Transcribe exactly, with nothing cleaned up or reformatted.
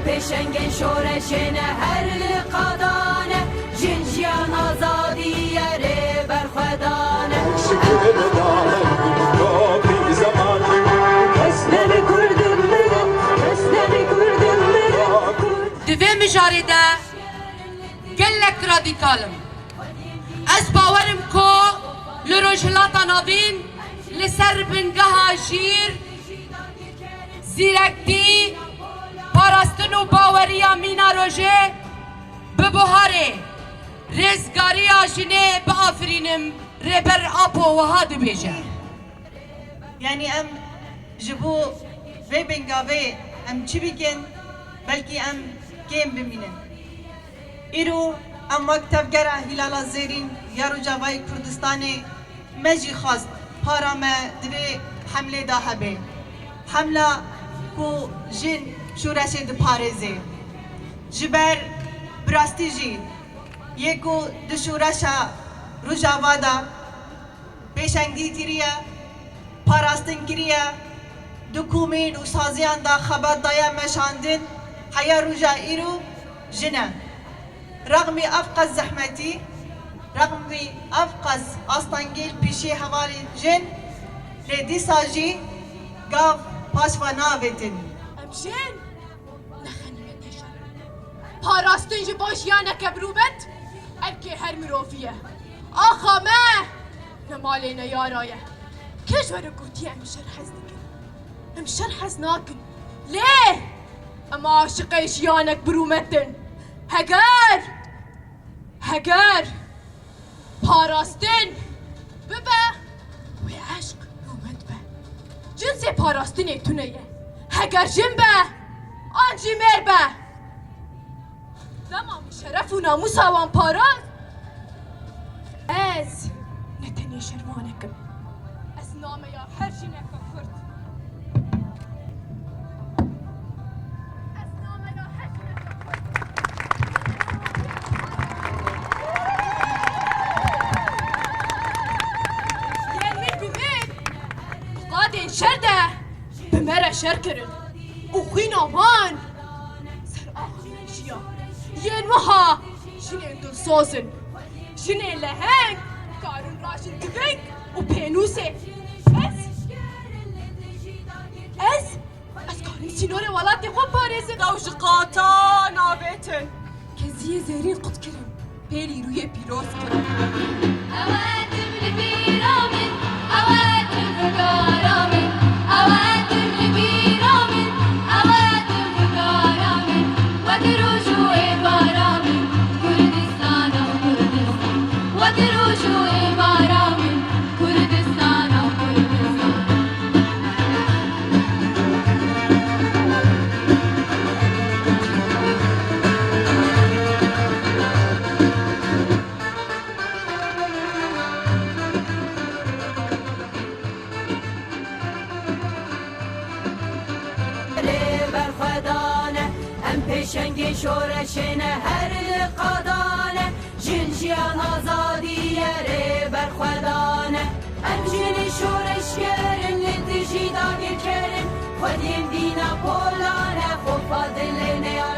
Pêşengên şoreşê ne her li qadan e, jin jiyan azadî ye rê berxwedan e. Divê mijarê de gelek radîkal im. Ez bawer im ku li Rojhilata Navîn li ser bingeha jîr, zîrektî, parastin û baweriya mîna rojê bi buharê rêzgariya jinê biafirînim, Rêber Apo wiha dibêje. Yanî em ji bo vê bingavê em çi bikin, belkî em kêm bimînin. Îro em wek tevgera Hîlala Zêrîn ya Rojavayê Kurdistanê me jî xwest para me di vê hemlê de hebe. Hemla ku jin şoreşê diparêze. Ji ber bi rastî jî yê ku di şoreşa Rojava de pêşengî kiriye, parastin kiriye, di komîn û saziyan de xebat daye meşandin, heya roja îro jin e. Rexmî ev qas zehmetî, rexmî ev qas astengî li pêşî hevalên jin, lê dîsa jî gav paş ve navêtin. Em jin ne xenîmetê şer e. Parastin ji bo jiyaneke birûmet erkê her mirovî ye. Axa me ne malê ne yara ye. Kê ji we re gotiye em şer hez dikin? Em şer hez nakin. Lê em aşiqê jiyanek birûmet in. Heger Heger parastin bibe, wê eşq rûmet be. Cinsê parastinê tune ye. Heger jin be, an jî mêr be. Dema min şeref û namûsa wan parast, ez ne tenê şervanek im. Ez nameya her jineke Kurd. Ez nameya her jineke Kurd. Yên min bi min, bi qadên şer de bi me re şer kirin û xwîna wan ser axa me jiya. Yên wiha jinên dilsoz in. Jinên leheng karin rajin dibing û pênûsê. Ez, ez, ez karim sînorê welatê xwe parêzim. Ew ji qata navêtin. Keziyê zêrîn qut kirin. Pêlî rûyê pîroz kirin. Ew e tim li bîra min, ew e tim fikara min, ew e tim li bîra min, ew e tim fikara min. Wek roj û êvara min, Kurdistana Kurdistan. Wek roj û êvara min, Kurdistana Kurdistan. Rê berxwedan e, em pêşengê şoreşê ne, her li qadan e. Jin, jiyan, azadî ye, rê berxwedan e. Em jinê şoreşger in, li dijî dagirker in. Xwediyê